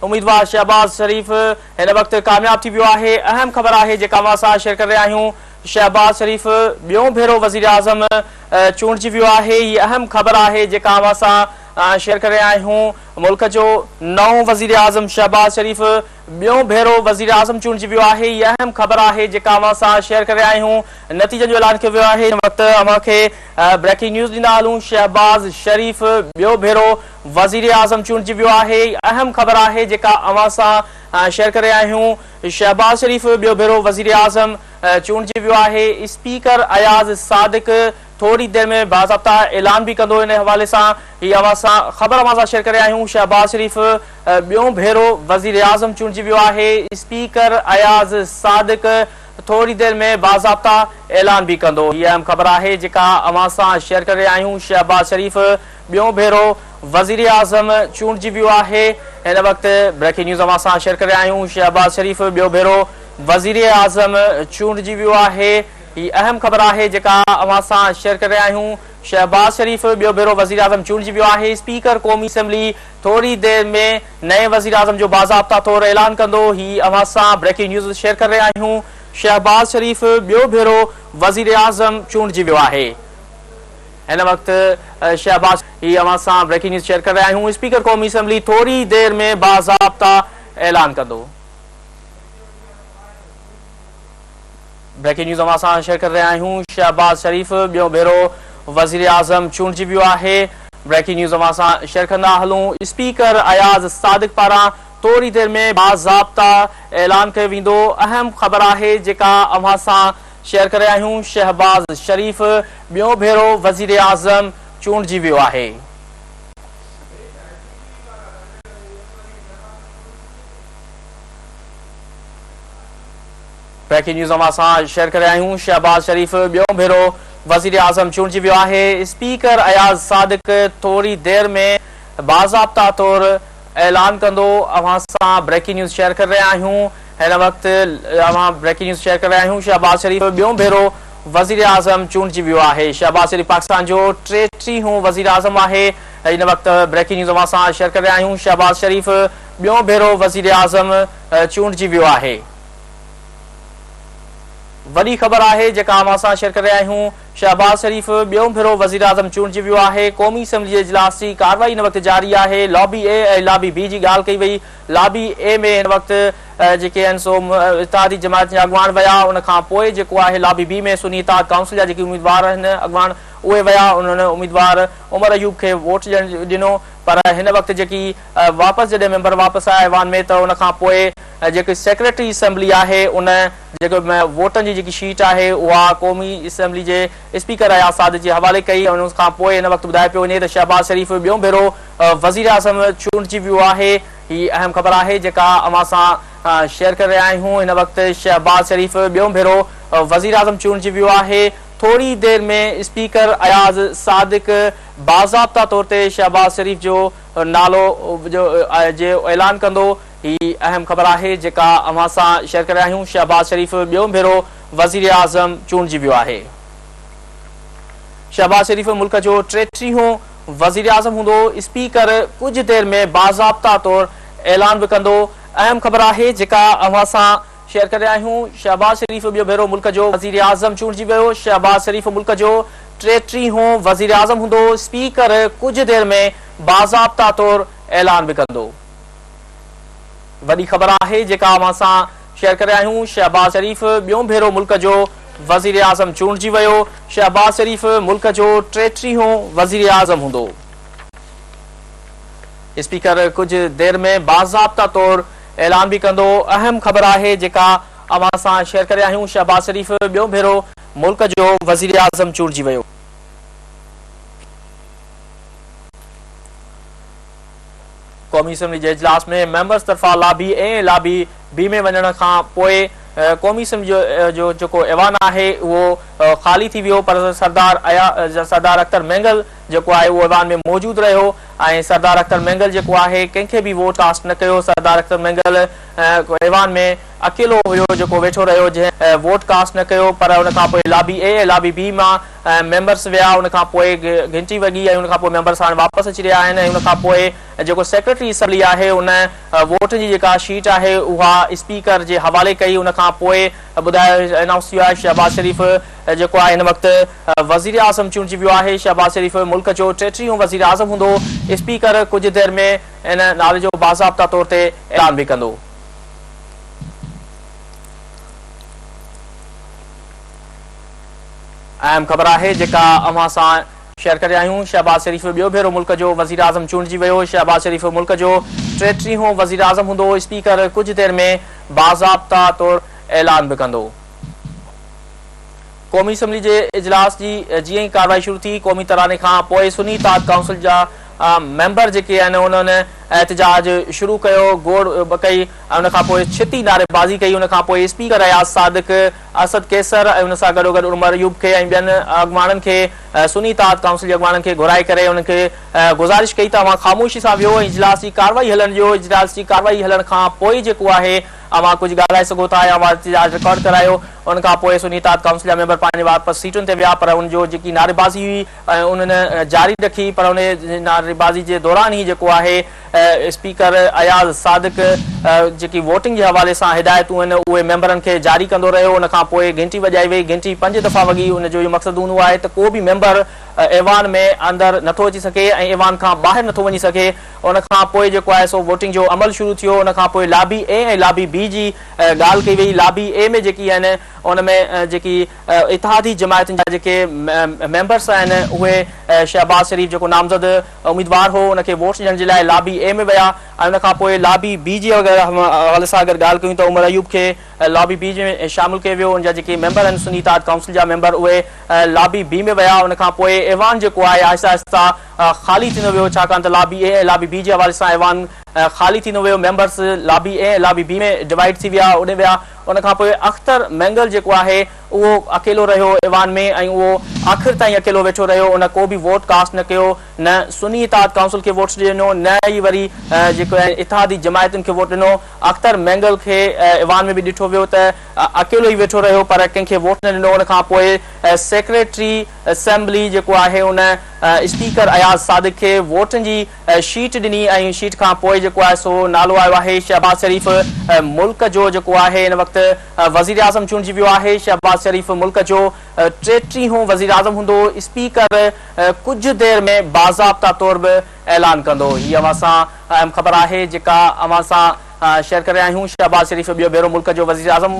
اميدوار شهباز شريف هن وقت ڪامياب ٿي ويو آهي. اهم خبر آهي جيڪا اوهان سان شيئر ڪري رهيا آهيون. شهباز شريف ٻيون ڀيرو وزيراعظم چونڊجي ويو آهي. هي اهم خبر آهي جيڪا اوهان سان شيئر ڪري رهيا آهيون. ملڪ جو نئون وزيراعظم شهباز شريف ٻيون ڀيرو وزيراعظم چونڊجي ويو آهي. هي اهم خبر آهي جيڪا اوهان سان شيئر ڪري رهيا آهيون. نتيجن جو اعلان ڪيو ويو آهي. هن وقت اوهان کي بريڪنگ نيوز ڏيندا هلون. شهباز شريف ٻيو ڀيرو وزيراعظم چونڊجي ويو آهي. اهم خبر آهي جيڪا اوهان سان شيئر ڪري رهيا آهيون. شهباز شريف ٻيو ڀيرو وزيراعظم چونڊجي ويو آهي. اسپيڪر اياز صادق ٿوري دير ۾ باضابطا اعلان به ڪندو. ان حوالي سان هي اوهان سان خبر اوهان سان شيئر ڪري رهيا آهيون. شهباز شريف ٻيون ڀيرو وزيراعظم چونڊجي ويو آهي. اسپيڪر اياز صادق ٿوري دير ۾ باضابطا اعلان به ڪندو. هي اهم خبر آهي جيڪا اوهان سان شيئر ڪري رهيا آهيون. شهباز شريف ٻيون ڀيرو وزيراعظم چونڊجي ويو آهي. هن وقت بريڪنگ نيوز اوهان سان شيئر ڪري رهيا آهيون. شهباز شريف ٻيو ڀيرو وزيراعظم چونڊجي ويو آهي. هي اهم خبر آهي جيڪا اوهان سان شيئر ڪري رهيا آهيون. شهباز شريف ٻيو ڀيرو وزيراعظم چونڊجي ويو آهي. اسپيڪر قومي اسيمبلي ٿوري دير ۾ نئين وزيراعظم جو باضابطا طور اعلان ڪندو. هي اوهان سان بريڪنگ نيوز شيئر ڪري رهيا آهيون. شهباز شريف ٻيو ڀيرو وزيراعظم چونڊجي ويو آهي. هن وقت شهباز هي اوهان سان بريڪنگ نيوز شيئر ڪري رهيا آهيون. اسپيڪر قومي اسيمبلي ٿوري دير ۾ باضابطا اعلان ڪندو. بريڪنگ نيوز اوهان سان شيئر ڪري رهيا آهيون. شهباز شريف ٻيون ڀيرو وزيراعظم چونڊجي ويو آهي. بريڪنگ نيوز اوهان سان شيئر ڪندا هلون. اسپيڪر اياز صادق پاران ٿوري دير ۾ باضابطا اعلان ڪيو ويندو. اهم خبر آهي جيڪا اوهان سان شيئر ڪري رهيا آهيون. شهباز شريف ٻيون ڀيرو وزيراعظم چونڊجي ويو آهي. بريڪنگ نيوز اوهان سان شيئر ڪري رهيا آهيون. شهباز شريف ٻيون ڀيرو وزيراعظم چونڊجي ويو آهي. اسپيڪر اياز صادق ٿوري دير ۾ باضابطا طور اعلان ڪندو. اوهان سان بريڪنگ نيوز شيئر ڪري رهيا آهيون. هن وقت اوهان بريڪنگ نيوز شيئر ڪري رهيا آهيون. شهباز شريف ٻيون ڀيرو وزيراعظم چونڊجي ويو آهي. شهباز شريف پاڪستان جو 33هون وزيراعظم آهي. هن وقت بريڪنگ نيوز اوهان سان شيئر ڪري رهيا آهيون. شهباز شريف ٻيون ڀيرو وزيراعظم چونڊجي ويو آهي. وڏي خبر آهي جيڪا اوهان سان شيئر ڪري رهيا آهيون. شهباز شريف ٻيون ڀيرو وزيراعظم چونڊجي ويو آهي. قومي اسيمبلي جي اجلاس جي ڪارروائي هن وقت جاري آهي. لابي اي ۽ لابي بي جي ڳالهه ڪئي وئي. لابي اي ۾ هن وقت جيڪي آهن سو اتحادي جماعتن جا اڳواڻ ويا ان کان پوء جيڪو آهي لابي بي ۾ سني اتحاد ڪائونسل جا جيڪي اميدوار آهن اڳواڻ اهي ويا انهن اميدوار عمر ايوب کي ووٽ ڏنو پر هن وقت جيڪي واپس جڏهن ميمبر واپس آيا ايوان ۾ ته ان کان پوء جيڪي سيڪريٽري اسيمبلي آهي ان جيڪو ووٽن جي جيڪي شيٽ آهي اها قومي اسيمبلي جي اسپيڪر اياز صادق جي حوالي ڪئي ۽ ان کان پوء هن وقت ٻڌايو پيو وڃي ته شهباز شريف ٻيون ڀيرو وزيراعظم چونڊجي ويو آهي. هي اهم خبر آهي جيڪا اوهان سان شيئر ڪري رهيا آهيون. هن وقت شهباز شريف ٻيون ڀيرو وزيراعظم چونڊجي ويو آهي. ٿوري دير ۾ اسپيڪر اياز صادق باضابطا طور تي شهباز شريف جو نالو جو اعلان ڪندو. هي اهم خبر آهي جيڪا اوهان سان شيئر ڪري رهيا آهيون. شهباز شريف ٻيون ڀيرو وزيراعظم چونڊجي ويو آهي. شهباز شريف ملڪ جو 33هون وزيراعظم هوندو. اسپيڪر ڪجهه دير ۾ باضابطا طور اعلان به ڪندو. اهم خبر آهي جيڪا اوهان سان شيئر ڪري رهيا آهيون. شهباز شريف ٻيو ڀيرو ملڪ جو وزيراعظم چونڊجي ويو. شهباز شريف ملڪ جو 33هون وزيراعظم هوندو. اسپيڪر ڪجهه دير ۾ باضابطا طور اعلان به ڪندو. وڏي خبر آهي جيڪا اوهان سان شيئر ڪري رهيا آهيون. شهباز شريف ٻيون ڀيرو ملڪ جو وزيراعظم چونڊجي ويو. شهباز شريف ملڪ جو 33هون وزيراعظم هوندو. اسپيڪر ڪجهه دير ۾ باضابطا طور اعلان به ڪندو. اهم خبر آهي جيڪا اوهان سان شيئر ڪري رهيا آهيون. شهباز شريف ٻيون ڀيرو ملڪ جو وزيراعظم چونڊجي ويو. قومي اسيمبلي جي اجلاس ۾ ميمبرز طرفان لابي اي ۽ لابي بي ۾ وڃڻ کان پوء قومي اسيمبلي جو جيڪو ايوان آهي اهو خالي ٿي ويو پر سردار سردار اختر مينگل جيڪو آهي اهو ايوان ۾ موجود رهيو ۽ سردار اختر مينگل جيڪو آهي ڪنهن کي به ووٽ ڪاسٽ نه ڪيو سردار اختر مينگل ايوان ۾ اڪيلو هيو جيڪو ويٺو رهيو جنهن ووٽ ڪاسٽ نه ڪيو پر ان کان پوء لابي اي ۽ لابي بي مان ميمبرس ويا ان کان پوء گهنٽي وڳي ۽ ان کان پوء ميمبرس هاڻي واپس اچي رهيا آهن ۽ ان کان پوء جيڪو سيڪريٽري اسيمبلي آهي ان ووٽ جي جيڪا شيٽ آهي اها اسپيڪر جي حوالي ڪئي ان کان پوء ٻڌايو انائونس ٿيو آهي شهباز شريف جيڪو آهي هن وقت وزيراعظم چونڊجي ويو آهي شهباز شريف ملڪ جو 33هون وزيراعظم هوندو اسپيڪر ڪجهه دير ۾ ان نالي جو باضابطا طور تي اعلان به ڪندو. اهم خبر آهي جيڪا اوهان سان شيئر ڪري رهيا آهيون شهباز شريف ٻيو ڀيرو ملڪ جو وزيراعظم چونڊجي ويو شهباز شريف ملڪ جو 33هون وزيراعظم هوندو اسپيڪر ڪجهه دير ۾ باضابطا طور اعلان به ڪندو. قومي اسيمبلي جي اجلاس جي جيئن ئي ڪارروائي شروع ٿي قومي تراني کان پوء سني اتحاد ڪائونسل جا ميمبر جيڪي آهن انهن احتجاج شروع ڪيو گوڙ ڪئي ۽ ان کان پوء ڇتي نعريبازي ڪئي ان کان پوء اسپيڪر اياز صادق اسد قيصر ۽ ان سان گڏوگڏ عمر ايوب کي ۽ ٻين اڳواڻن کي سني اتحاد ڪائونسل جي اڳواڻن کي گهرائي ڪري انهن کي گذارش ڪئي ته اوهان خاموشي سان ويهو ۽ اجلاس جي ڪارروائي هلڻ ڏيو اجلاس جي ڪارروائي هلڻ کان پوء جيڪو آهي اوهان ڪجهه ڳالهائي سگهو ٿا يا اوهان احتجاج رڪارڊ ڪرايو. ان کان پوء سني اتحاد ڪائونسل جا ميمبر پنهنجي واپس سيٽن تي ويا پر ان جو جيڪي نعريبازي هئي ۽ انهن جاري رکي پر ان نعريبازي جي دوران ئي جيڪو آهي اسپيڪر اياز صادق جيڪي ووٽنگ جي حوالي سان هدايتون آهن اهي ميمبرن کي جاري ڪندو رهيو ان کان پوء گهنٽي وڄائي وئي گهنٽي پنج دفعا وڳي ان جو اهو مقصد هوندو آهي ته ڪو به ميمبر ايوان ۾ اندر نٿو اچي سگهي ۽ ايوان کان ٻاهر نٿو وڃي سگهي ان کان پوء جيڪو آهي سو ووٽنگ جو عمل شروع ٿيو ان کان پوء لابي اي ۽ لابي بي جي ڳالهه ڪئي وئي لابي اي ۾ جيڪي آهن ان ۾ جيڪي اتحادي جماعتن جا جيڪي ميمبرس آهن اهي شهباز شريف جيڪو نامزد اميدوار هو ان کي ووٽ ڏيڻ جي لاء لابي اي ۾ ويا ۽ ان کان پوء لابي بي جي حوالي سان اگر ڳالهه ڪيون ته عمر ايوب کي لابي بي ۾ شامل ڪيو ويو ان جا جيڪي ميمبر آهن سني اتحاد ڪائونسل جا ميمبر اهي لابي بي ۾ ويا ان کان پوء ايوان جيڪو آهي آهستي آهستي خالي ٿيندو ويو ڇاڪاڻ ته لابي اي ۽ لابي بي جي حوالي سان ايوان خالي ٿيندو ويو ميمبرس لابي اي ۽ لابي بي ۾ ڊوائيڊ ٿي ويا اڏي ويا ان کان پوء اختر مينگل جيڪو آهي اهو اڪيلو رهيو ايوان ۾ ۽ اهو آخر تائين اڪيلو ويٺو رهيو ان ڪو به ووٽ ڪاسٽ نه ڪيو نه سني اتحاد ڪائونسل کي ووٽس ڏنو نه ئي وري جيڪو آهي اتحادي جماعتن کي ووٽ ڏنو اختر مينگل کي ايوان ۾ به ڏٺو ويو ته اڪيلو ئي ويٺو رهيو پر ڪنهن کي ووٽ نه ڏنو ان کان پوء سيڪريٽري اسيمبلي جيڪو آهي ان اسپيڪر اياز صادق کي ووٽن جي شيٽ ڏني ۽ شيٽ کان پوء جيڪو آهي سو نالو آيو آهي شهباز شريف ملڪ جو جيڪو آهي هن وقت وزيراعظم چونڊجي ويو آهي شهباز شريف ملڪ جو 33هون وزيراعظم هوندو اسپيڪر ڪجهه دير ۾ باضابطا طور به اعلان ڪندو. هي اوهان سان اهم خبر آهي جيڪا اوهان سان شيئر ڪري رهيا آهيون. شهباز شريف ٻيو ڀيرو ملڪ جو وزيراعظم.